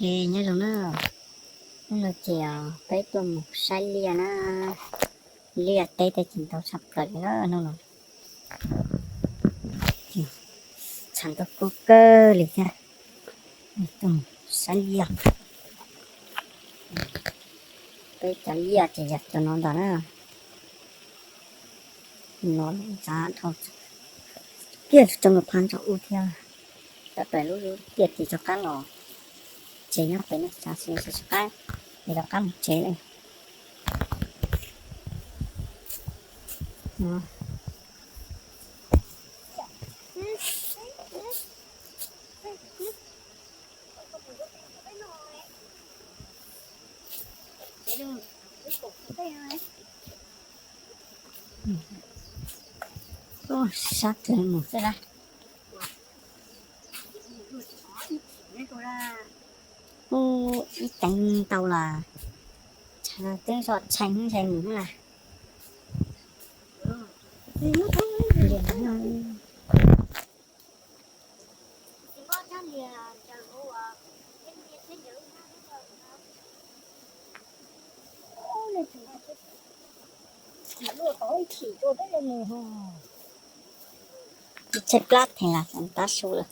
Nyob zoo na, hnub no ces peb tuaj mus saib liaj na, liaj teb tej ces ntau tshaj plaws li na hnub no. Tshav ntuj kub kawg li thiab, tuaj mus saib liaj. Peb cov liaj ces yog cov no ntag na. No ntxav dhau kiag rau nram phab ntsa ub thiab. Tab plaws lub tiaj ces rov qab los tsev nyob pem ne, xav xav rov qab, es rov qab mus tsev lawm. Sab twg mus xwb na. Ub, ib teev tau los twb zoj tshee ntshai mus na. Tshaib plab theem los xav tab su lawm.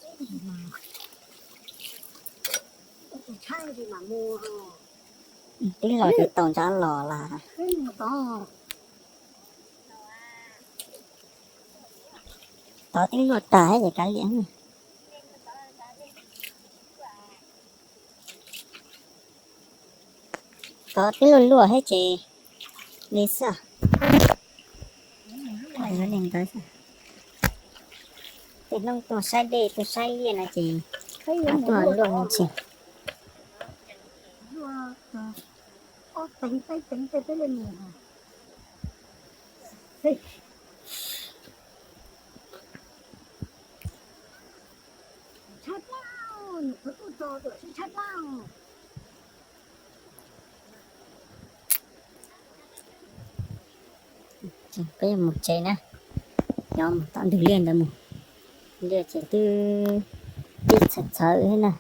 Twb los tsis tau ntsab los las. Tod twb luaj tag thiab ces kav liam. Tod twb luaj luaj thiab ces li xwb. Tej hnub tuaj saib dej tuaj saib liaj no ces tuaj luaj me ntsis. Peb mus tsev na, nyob mus tom ntug liaj ntawd mus. Liaj ces twb pib txhawv txhawv thiab na.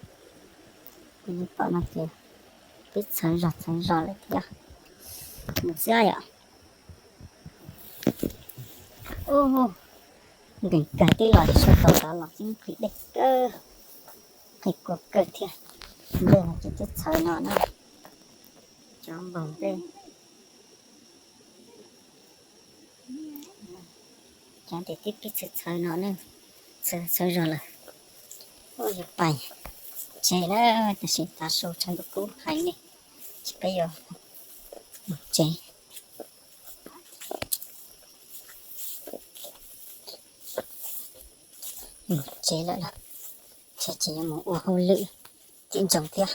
Pom no ces pib txhawv zog txhawv zog lawm thiab. Mus xwb yom. Nkees kawg twb los tsis tau rov los xwb, nqhis dej kawg, nqhis kua kawg thiab. Ntej no ces twb txhawv no na, cov npoos tej. Cov tes tib pib txhawv txhawv no na, txhawv txhawv zog lawm. Ua yuav pais tsev na, tam sim tav su tshav ntuj kub heev li, ces peb yuav mus tsev. Mus tsev lawm los, ces yuav mus ua hauj lwm txiv ntsoov thiab.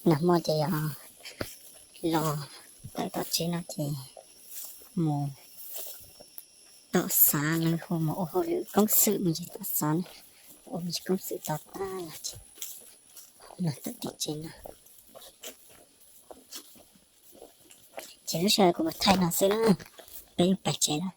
Nag hmo ces yog los tawm tom tsev no ces mus tom xav, lawv hu mus ua hauj lwm koob xwm, mus tom xav ua me ntsis koob xwm tau tag los ces los tawm tim tsev no. Ces lub sij hawm kuv mus thaij no xwb na, peb yuav pais tsev lawm.